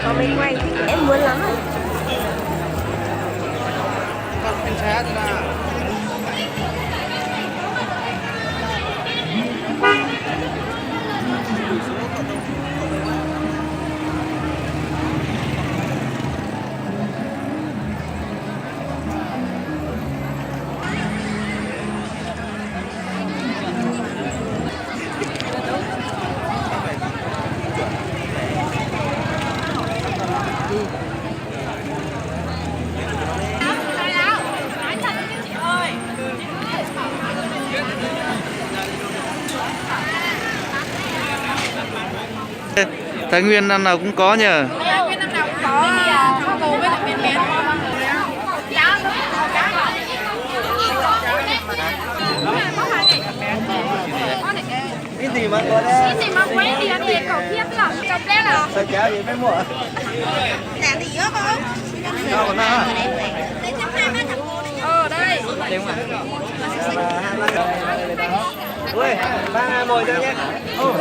Có máy quay, em muốn lắm á. Thái Nguyên năm nào cũng có nhờ. Thái Nguyên năm nào cũng có, à, có bầu với lại mèn mèn. Cái gì mà có đấy. Cái gì mà quên đi thì cậu biết rồi. Sao kéo gì mới muộn. Làm gì nữa không? Ờ, đây. Ui, ba ngồi đây nhé. Ôi,